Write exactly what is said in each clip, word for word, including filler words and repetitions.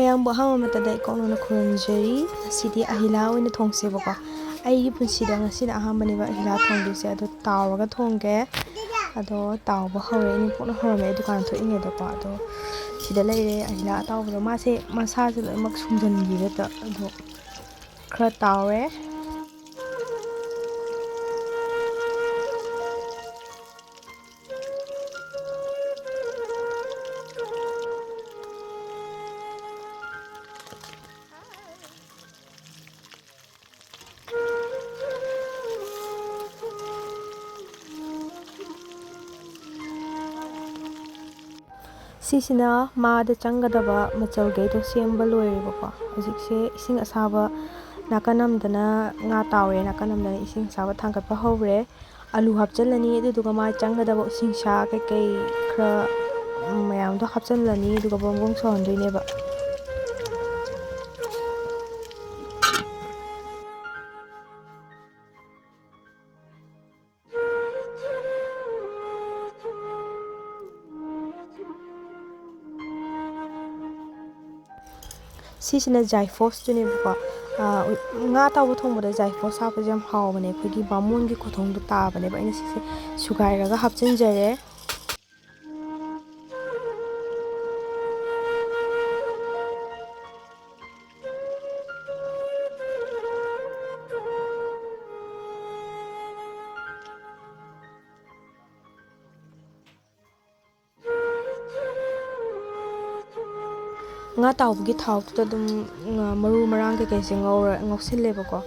ꯅꯪꯕꯨ ꯑꯍꯥꯟꯕ ꯃꯇꯝꯗ ꯏꯀꯣꯛꯅꯅ ꯈꯨꯔꯨꯝꯖꯔꯤ꯫ ꯉꯁꯤꯗꯤ ꯑꯍꯤꯂꯥ ꯑꯣꯏꯅ ꯊꯣꯡꯁꯦꯕꯀꯣ꯫ ꯑꯩꯒꯤ ꯄꯨꯟꯁꯤꯗ ꯉꯁꯤꯅ ꯑꯍꯥꯟꯕꯅꯦꯕ ꯑꯍꯤꯂꯥ ꯊꯣꯡꯗꯣꯏꯁꯦ꯫ ꯑꯗꯣ ꯇꯥꯎꯔꯒ ꯊꯣꯡꯒꯦ꯫ ꯑꯗꯣ ꯇꯥꯎꯕ ꯍꯧꯔꯦ꯫ ꯏꯅꯦꯝꯄꯣꯛꯅ ꯍꯧꯔꯝꯃꯦ ꯑꯩ ꯗꯨꯀꯥꯟ ꯊꯣꯛꯏꯉꯩꯗꯀꯣ꯫ ꯑꯗꯣ ꯁꯤꯗ ꯂꯩꯔꯦ ꯑꯍꯤꯂꯥ ꯑꯇꯥꯎꯕꯗꯣ꯫ ꯃꯥꯁꯦ ꯃꯁꯥꯁꯦ ꯂꯣꯏꯅꯃꯛ ꯁꯨꯡꯖꯟꯈꯤꯕꯗ ꯑꯗꯣ ꯈꯔ ꯇꯥꯎꯔꯦ꯫ ꯁꯤꯁꯤꯅ ꯃꯥꯗ ꯆꯪꯒꯗꯕ ꯃꯆꯜꯈꯩꯗꯣ ꯁꯦꯝꯕ ꯂꯣꯏꯔꯦꯕꯀꯣ꯫ ꯍꯧꯖꯤꯛꯁꯦ ꯏꯁꯤꯡ ꯑꯁꯥꯕ ꯅꯥꯀꯟ ꯑꯃꯗꯅ ꯉꯥ ꯇꯥꯎꯔꯦ, ꯅꯥꯀꯟ ꯑꯃꯗꯅ ꯏꯁꯤꯡ ꯑꯁꯥꯕ ꯊꯥꯡꯒꯠꯄ ꯍꯧꯔꯦ꯫ ꯑꯂꯨ ꯍꯥꯞꯆꯤꯜꯂꯅꯤ, ꯑꯗꯨꯗꯨꯒ ꯃꯥ ꯆꯪꯒꯗꯕ ꯎꯁꯤꯡꯁꯥ ꯀꯩꯀꯩ ꯈꯔ ꯃꯌꯥꯝꯗꯣ ꯍꯥꯞꯆꯤꯜꯂꯅꯤ, ꯑꯗꯨꯒ ꯕ꯭ꯔꯣꯡ ꯕ꯭ꯔꯣꯡ ꯁꯧꯍꯟꯗꯣꯏꯅꯦꯕ꯫ ꯁꯤꯁꯤꯅ ꯖꯥꯏꯐꯣꯁꯇꯨꯅꯦꯕꯀꯣ꯫ ꯉꯥ ꯑꯇꯥꯎꯕ ꯊꯣꯡꯕꯗ ꯖꯥꯏꯐꯣꯁ ꯍꯥꯞꯄꯁꯦ ꯌꯥꯝ ꯍꯥꯎꯕꯅꯦ꯫ ꯑꯩꯈꯣꯏꯒꯤ ꯕꯥꯃꯣꯟꯒꯤ ꯈꯨꯊꯣꯡꯗꯣ ꯇꯥꯕꯅꯦꯕ꯫ ꯑꯩꯅ ꯁꯤꯁꯦ ꯁꯨꯒꯥꯏꯔꯒ ꯍꯥꯞꯆꯤꯟꯖꯔꯦ꯫ ꯉꯥ ꯇꯥꯎꯕꯒꯤ ꯊꯥꯎꯗꯨꯗ ꯑꯗꯨꯝ ꯃꯔꯨ ꯃꯔꯥꯡ ꯀꯩꯀꯩꯁꯦ ꯉꯧꯔ ꯉꯧꯁꯤꯜꯂꯦꯕꯀꯣ꯫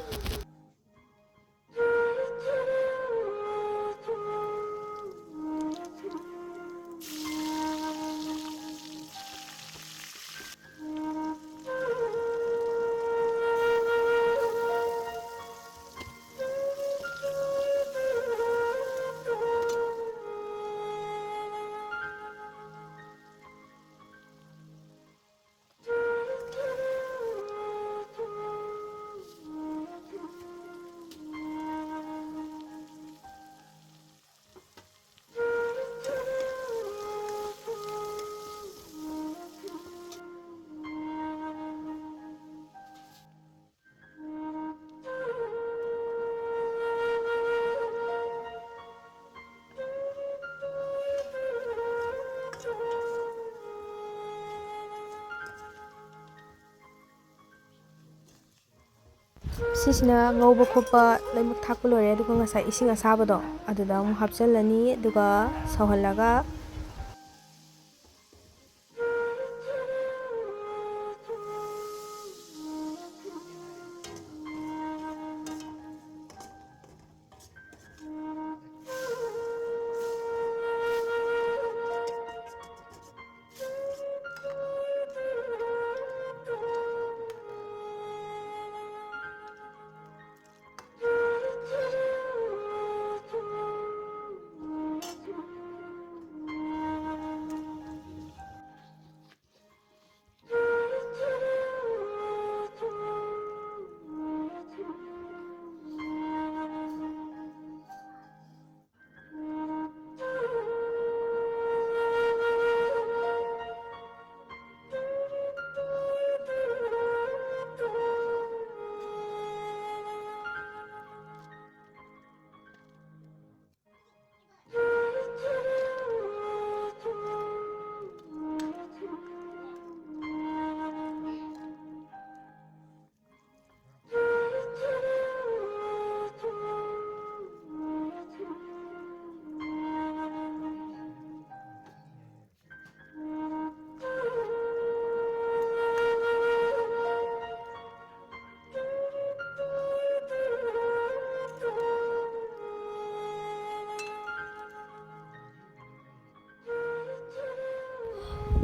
ꯁꯤꯁꯤꯅ ꯉꯧꯕ ꯈꯣꯠꯄ ꯂꯣꯏꯅꯃꯛ ꯊꯥꯛꯄ ꯂꯣꯏꯔꯦ, ꯑꯗꯨꯒ ꯉꯁꯥꯏ ꯏꯁꯤꯡ ꯑꯁꯥꯕꯗꯣ ꯑꯗꯨꯗ ꯑꯃꯨꯛ ꯍꯥꯞꯆꯤꯜꯂꯅꯤ, ꯑꯗꯨꯒ ꯁꯧꯍꯜꯂꯒ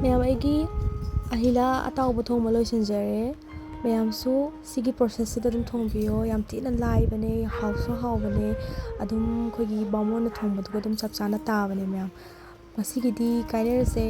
ꯃꯌꯥꯝ, ꯑꯩꯒꯤ ꯑꯍꯤꯂꯥ ꯑꯇꯥꯎꯕ ꯊꯣꯡꯕ ꯂꯣꯏꯁꯤꯟꯖꯔꯦ꯫ ꯃꯌꯥꯝꯁꯨ ꯁꯤꯒꯤ process ꯁꯤꯗ ꯑꯗꯨꯝ ꯊꯣꯡꯕꯤꯌꯣ, ꯌꯥꯝ ꯊꯤꯅ ꯂꯥꯏꯕꯅꯦ, ꯍꯥꯎꯁꯨ ꯍꯥꯎꯕꯅꯦ꯫ ꯑꯗꯨꯝ ꯑꯩꯈꯣꯏꯒꯤ ꯕꯥꯃꯣꯟꯅ ꯊꯣꯡꯕꯗꯨꯒ ꯑꯗꯨꯝ ꯆꯞ ꯆꯥꯅ ꯇꯥꯕꯅꯦ ꯃꯌꯥꯝ꯫ ꯉꯁꯤꯒꯤꯗꯤ ꯀꯥꯏꯅꯔꯁꯦ꯫